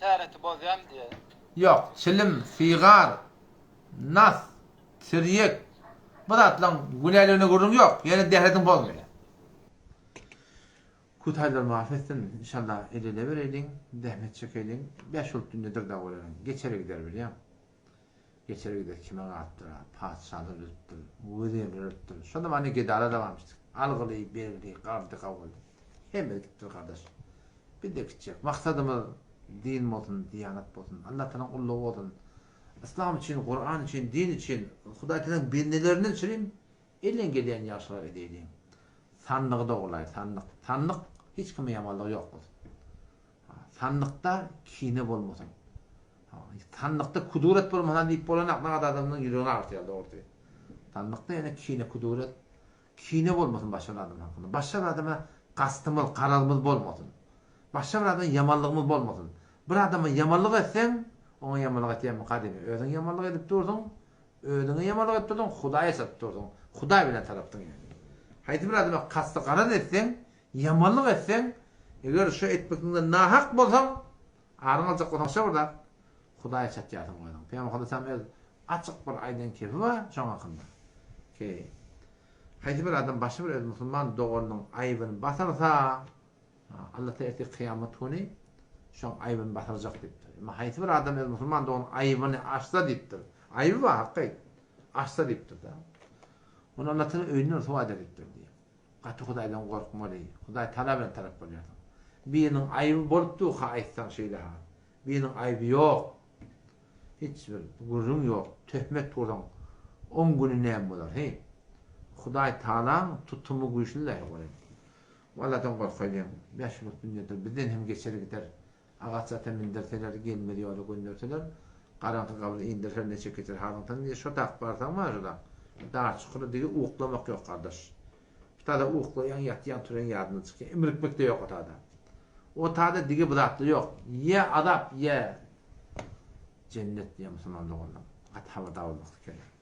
täreti bozýamy diýýär. Ýok, çilim, sigar, nas, tirýek bu zatlaryň günäligine gürrüň ýok, ýöne dähretiňi bozmaýar. Hutaýlar muaf etsin, inşallah el-ele bereýliň, zähmet çekeýliň, bäş bolup dünýedir dagy göreliň, geçer gider bilýäň. Geçer gider kime galypdyr-a, patyşalar ölüpdir, wezirler ölüpdir, şo zamanda gedalar-da barmyş, algyly, bergili, gardy, gawuly, hemmesi gitipdir gardaş. Biz-de gitjek, maksadymyz din bolsun, diýanat bolsun, Allatalaň gullugy bolsun, yslam üçin, Kuran üçin, din üçin, Hudaýtalaň bendelerinden üçin Elden gelýän ýagşylygy edeýliň. Sandygy dogurlaý, sandyk. Sandyk hiç kime ýamanlygy ýok bolsun. Sandykda kine bolmasyn. Sandykda kuduret bolmasa diýip bolanak, nagat adamyň ýüregini agyrtýar dogrusy. Sandykda ýene kine, kuduret, kine bolmasyn başga bir adam hakynda. Başga bir adama gastymyz, garazymyz bolmasyn. Başga bir adama ýamanlygymyz bolmasyn. Bir adama ýamanlyk etseň, oňa ýamanlyk etýänmika diýme. Özüň ýamanlyk edip dursuň, Özüňe ýamanlyk edip dursuň, Hudaýa çatyp dursuň. Hudaý bilen tarapsyň ýagny. Haýsy bir adama kasty garaz etseň, ýamanlyk etseň, eger şo etmekligiňde nahak bolsaň, aryňy aljak bolsaň şo bir zat, Hudaýa çatýarsyň özüň. Pygamber Aleyhisselam öz açyk bir aýdan kepi bar şoň hakynda. Ki, haýsy bir adam başga bir öz musulman doganynyň aýybyny basyrsa, Alla ertir kyýamat güni şoň aýbyny basyrjak diýipdir. Emma haýsy bir adam öz musulman doganyň aýbyny açsa diýipdir. Aýby bar hakky. Açsa diýipdir-de. Ony Alla Taala öýünden ryswa eder diýipdir diýýär. Gaty Hudaýdan gorkmaly. Hudaý Taala bilen tarap bolýarsyň. Biriniň aýby bolup durka aýtsaň şeýle ha. Biriniň aýby ýok. Hiç bir gürrüň ýok. Töhmet ursaň oň güni näme bolar heý. Hudaý Taalaň tutumy güýçli-le welin. Walladan gorkaýlyň, Bäş ýyllyk dünýedir, bizden hem geçer gider. Agaç ata mindirseler, gelmez ýola gönderseler, garaňky gabra indirseler neçe geçer halyňdan diýe şo tak barsaň bar şo tak. Dar çukura digi uklamak ýok gardaş. Bu tada uklaýaň ýatýaň turýaň ýadyňdan çykýa. Imrikmek-de ýok o tada. O tada digi bu zatlar ýok. Ýa azap ýa jennet diýe musulman doganlar. Gaty habardar bolmaklyk gerek.